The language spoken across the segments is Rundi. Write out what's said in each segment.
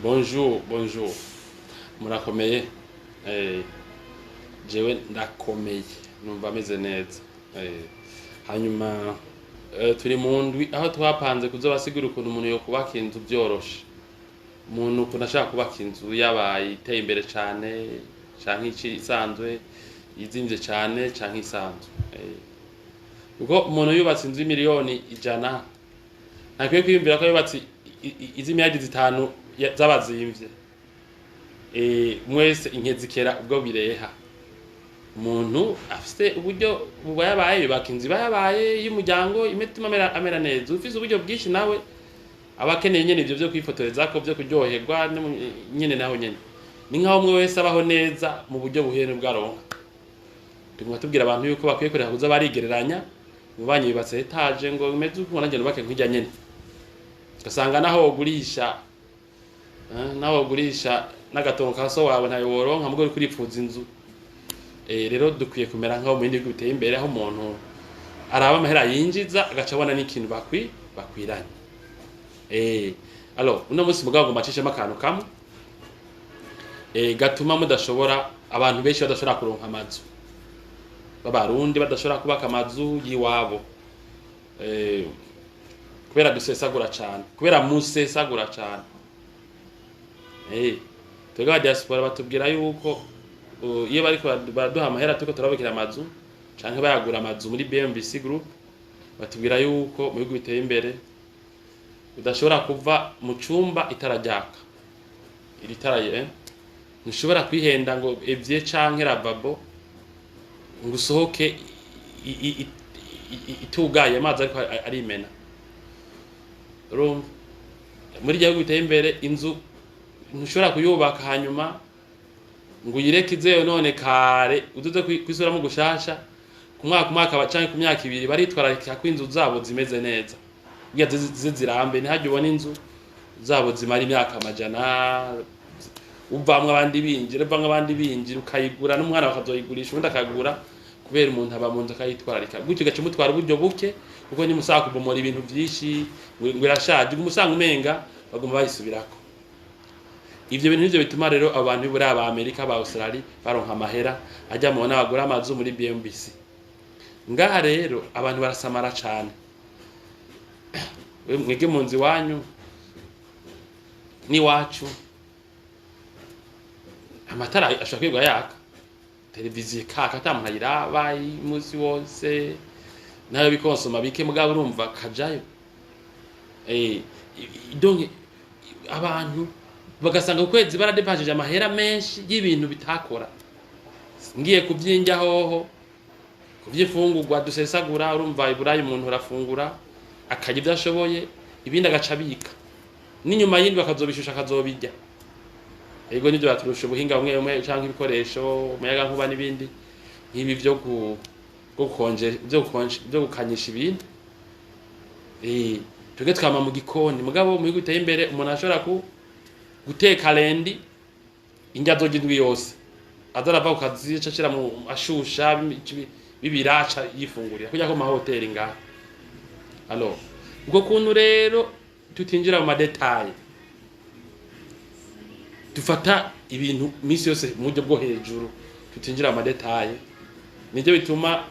Bonjour, bonjour. Murakomeye? Jewe ndakomeye, numva meze neza. Hanyuma turi mu ndwi aho twapanze kuzobasigura ukuntu umuntu yokubaka inzu vyoroshe. Umuntu ukuntu ashaka kubaka inzu, yabaye iteye imbere cane canke ici isanzwe, izimvye cane canke isanzwe. Kuko umuntu yubatse inzu y'imiliyoni 100, ntakwiye kwiyumvira ko yubatse iz'imiliyaridi 5 z'abazimvye. Mwese inkezikera ubwo bireha. Umuntu afise uburyo bubayabaye yubaka inzu ibayabaye y'umuryango, imituma amera neza. Ufise uburyo bwinshi nawe aba akeneye nyene ivyo vyo kwifotorezako, vyo kuryoherwa nyene, naho nyene ni nkaho umwe wese abaho neza mu buryo buhuye n'ubwo aronka. Tuguma tubwira abantu yuko bakwiye kureka kuza barigereranya mu banyi yubatse étage, ngo bimeze uko, nanjye nubake nk'irya nyene. Ugasanga naho wogurisha n'agatongo ka so wawe ntayo woronka, mugo uriko uripfuza inzu. Rero dukwiye kumera nk'aho mu bindi bihugu biteye imbere, aho umuntu araba amahera yinjiza, agaca abona n'ikintu bakwiranye. Alors uno munsi mugabo ngo macishemo akantu kamwe gatuma mudashobora, abantu benshi badashobora kuronka amazu, b'Abarundi badashobora kubaka amazu y'iwabo, kubera dusesagura cane, kubera musesagura cane. Twebwe aba diaspora batubwira yuko iyo bariko baraduha amahera turiko turabakira amazu canke bayagura amazu muri BMBC Group, batubwira yuko mu bihugu biteye imbere udashobora kuva mu cumba itara ryaka. Iri tara, ntushobora kwihenda ngo évier canke lavabo, ngo usohoke itugaye, amazi ariko arimena. Urumva, muri gihugu biteye imbere, inzu ntushobora kuyubaka hanyuma ngo uyireke izeyo none kare uduze kwisuramo gushasha ku mwaka, umwaka canke ku myaka 2. Baritwararika ko inzu zabo zimeze neza kugira zize zirambe. Ntihajye ubona inzu zabo zimara imyaka amajana, uvamwo abandi binjira, uvamwo abandi binjira, ukayigura n'umwana bakazoyigurisha, ubundi akagura, kubera umuntu aba mu nzu akayitwararika. Gutyo ugaca umutwara uburyo buke, kuko nimusaba kubomora ibintu vyinshi ngo irashaje, uguma usanga umenga baguma bayisubirako. Ivyo bintu nivyo bituma rero abantu b'Iburaya, ba Amerika, ba Australia baronka amahera ajya mubona bagura amazu muri BMBC. Ngaha rero abantu barasamara cane. We mwege mu nzu iwanyu n'iwacu, amatara ashobora kwirwa yaka, televiziyo kaka, ata muntu ayiraba umunsi wose, nayo bikonsoma bike, mugabo urumva kajayo. Donc abantu bagasanga ukwezi baradepashije amahera menshi y'ibintu bitakora. Ngiye kuvyinjya hoho, kuvyifungurwa dusesagura. Urumva, Iburayi umuntu arafungura, akarya ibyo ashoboye, ibindi agaca abika, n'inyuma y'indi bakazobishusha akazobirya. Ego, nivyo baturusha ubuhinga bumwe bumwe canke ibikoresho, umuyaga nkuba n'ibindi nk'ibi vyo gukonje, vyo gukanyisha ibintu. Twebwe twama mu gikoni. Mugabo mu bihugu biteye imbere, umuntu ashobora ku guteka lundi indya azorya indwi yose, aza arava ku kazi aca ashira mu ashusha bibira, aca yifungurira kurya ko mu mahoteli ngaha. Alors ubwo kuntu rero tutinjira mu ma détails, dufata ibintu misi yose mu buryo bwo hejuru, tutinjira mu ma détails, nivyo bituma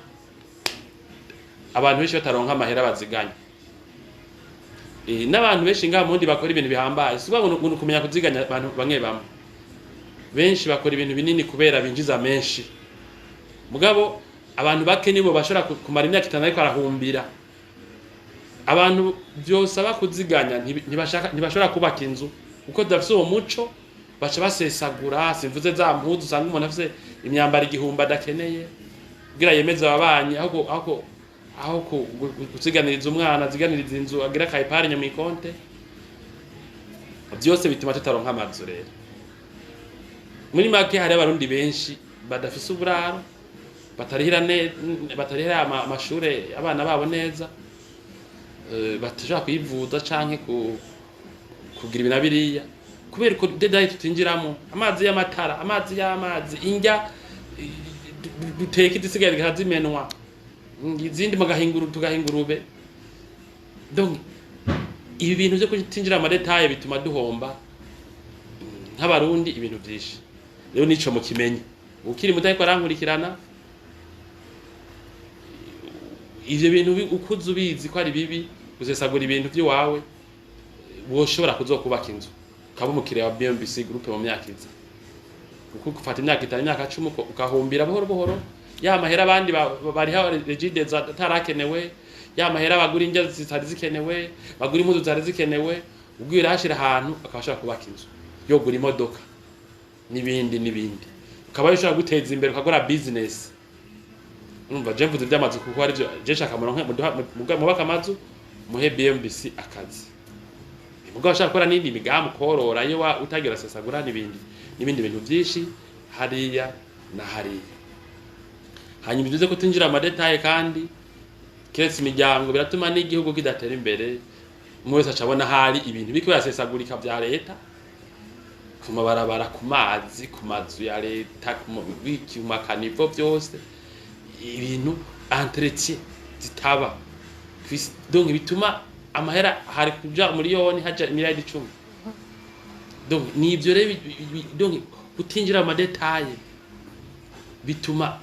abantu benshi bataronka amahera baziganya. N'abantu benshi ngaha mundi bakora ibintu bihambaye, si ukuvuga ngo ni ukumenya kuziganya. Abantu bamwe bamwe benshi bakora ibintu binini kubera binjiza menshi, mugabo abantu bake nibo bashobora kumara imyaka 5 ariko arahumbira. Abantu vyosaba kuziganya ntibashaka, ntibashobora kubaka inzu kuko tudafise uwo muco, baca basesagura. Simvuze za mpuzu, usanga umuntu afise imyambaro 1000 adakeneye kugira yemeze ababanyi, aho kuziganiriza umwana, aziganiriza inzu, agira aka épargne mu ikonte. Byose bituma tutaronka amazu. Rero muri make, hari Abarundi benshi badafise uburaro, batarihira amashure abana babo neza, batashobora kwivuza canke kugira ibi na biriya, kubera uko détails tutinjiramo: amazi y'amatara, amazi y'amazi, indya duteka izisigaye zikazimenwa, izindi mugahingura tugahingurube. Donc ibi bintu vyo kutinjira mu ma détails bituma duhomba. Nk'abarundi ibintu vyinshi rero nico mukimenye. Ukiri muto ariko arankurikirana, ivyo bintu ukuze ubizi ko ari bibi gusesagura ibintu vy'iwawe, woshobora kuzokubaka inzu ukaba umukiriya wa BMBC Group mu myaka iza, kuko ufata imyaka 5, imyaka 10, ukahumbira buhoro buhoro ya mahera abandi bariha Regideso atarakenewe, ya mahera bagura indya zitari zikenewe, bagura impuzu zitari zikenewe, ubwo urashira ahantu akaba ashobora kubaka inzu, yogura imodoka n'ibindi n'ibindi, ukaba ushobora guteza imbere ukagura business. Urumva je mvuze ivy'amazu kuko ari byo je nshaka muronke, mubaka amazu, muhe BMBC akazi. Mugabo ushaka gukora n'indi migambi, korora, iyo utagira sesagura n'ibindi n'ibindi bintu byinshi hariya na hariya. Hanyuma ibyo ko tinjira ama détails, kandi keretse imiryango biratuma n'igihugu kidatera imbere. Umwe wese acabona hari ibintu biriko birasesagurika vya leta, ku mabarabara, ku mazi, ku mazu ya leta, ku biki, ku ma caniveaux, byose ibintu entretien zitaba. Donc bituma amahera hari kuja miliyoni haja miliyari 10. Donc ni ivyo rero donc kutinjira mu ma détails bituma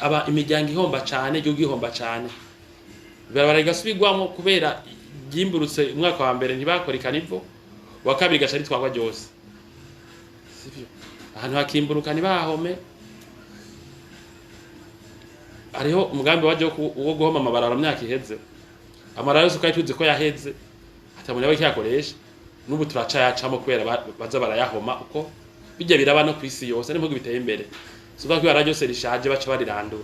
aba imiryango ihomba cane, igihugu ihomba cane. Ibarabara rigasubirwamwo kubera ryimburutse umwaka wa mbere ntibakora i caniveau, wa kabiri gaca ritwarwa ryose, sivyo? Ahantu hakimburuka ntibahome. Hariho umugambi waje wo guhoma amabarabara mu myaka iheze. Amarara yose uko tuzi ko yaheze, atabona abo kiyakoresha, n'ubu turacayacamo kubera baza barayahoma. Uko bijya biraba no kwisi yose n'ibihugu biteye imbere, suva ko ibara ryose rishaje baca barirandura.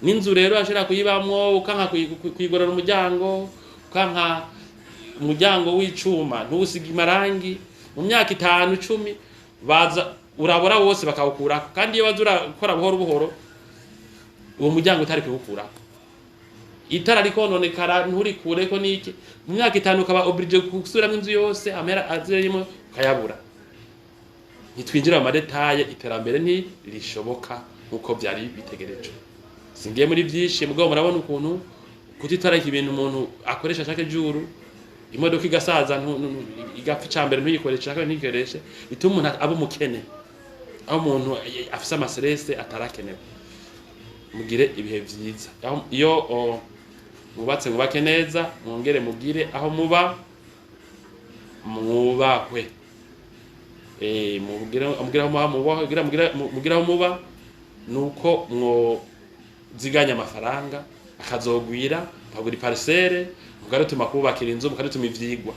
N'inzu rero ashobora kuyibamwo ukanka kuyigorora umuryango, ukanka umuryango w'icuma ntuwusige imarangi, mu myaka 5, 10 baza urabora wose bakawukurako. Kandi iyo waza urakora buhoro buhoro, uwo muryango utari kuwukurako, itara rikononekara nturikureko niki, mu myaka 5 ukaba obligé gusubiramwo inzu yose, amahera azirimo ukayabura. Ntitwinjira mu ma détails, iterambere ntirishoboka nkuko vyari bitegerejwe. Singiye muri vyinshi, mugabo murabona ukuntu kutitarika ibintu umuntu akoresha chaque jour, imodoka igasaza, igapfa, icambere ntuyikoreshe, icakabiri ntuyikoreshe, bituma umuntu aba umukene, aho umuntu afise ama stress atarakenewe. Mugire ibihe vyiza. Aho iyo mwubatse, mwubake neza, mwongere mugire aho muba mwubahwe. Mugire aho muba mwubahwe, mugire aho muba nuko mwoziganya amafaranga akazogwira, mukagura i parcelle, mukarutuma kubakira inzu, mukarutuma ivyigwa.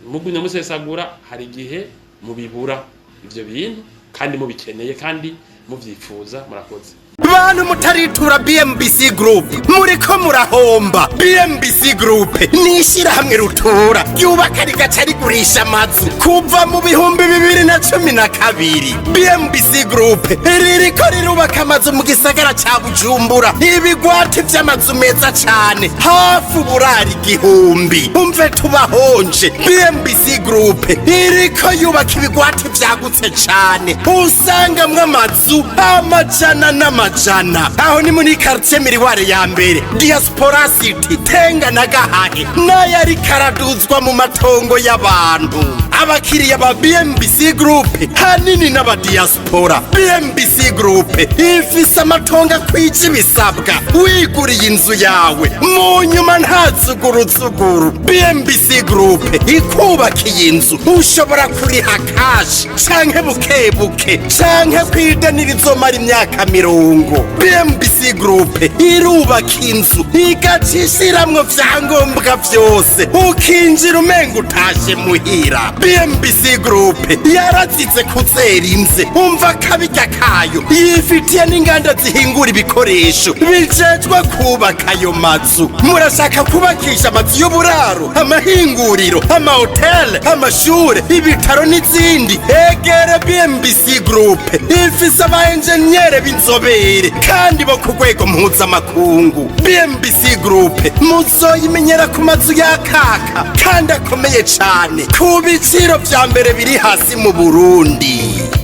Mugumye musesagura, hari igihe mubibura ivyo bintu kandi mubikeneye kandi muvyifuza. Murakoze. Bantu mutaritura BMBC Group, muriko murahomba. BMBC Group ni ishyirahamwe rutura ryubaka rigaca rigurisha amazu kuva mu 2012. BMBC Group ririko rirubaka amazu mu gisagara ca Bujumbura, ibigwati vy'amazu meza cane, hafi uburari 1000. Umve tubahonje, BMBC Group iriko yubaka ibigwati vyagutse cane, usangamwo amazu amajana n'amajana. Aho ni muri quartier Miroir ya mbere, Diaspora City, Tenga na Gahahe, n'ayo ariko araduzwa mu matongo y'abantu. Abakiriya ba BMBC Group hanini n'abadiaspora. BMBC Group ifise amatongo akwije ibisabwa, wiguriye inzu yawe mu nyuma nta zuguruzuguru. BMBC Group ikubakiye inzu, ushobora kuriha cash canke buke buke canke kwideni rizomara imyaka 30. BMBC Group irubaka inzu igaca ishiramwo vyangombwa vyose, ukinjira umenga utashe muhira. BMBC Group yarazize kuzera inze, umva kabirya kayo, yifitiye n'inganda zihingura ibikoresho bijejwe kubaka ayo mazu. Murashaka kubakisha amazu y'uburaro, amahinguriro, amahoteli, amashure, ibitaro n'izindi? Egere BMBC Group, ifise aba enjeniyere b'inzobere kandi bo ku rwego mpuzamakungu. BMBC Group muzoyimenyera ku mazu yakaka kandi akomeye cane, ku biciro vya mbere biri hasi mu Burundi.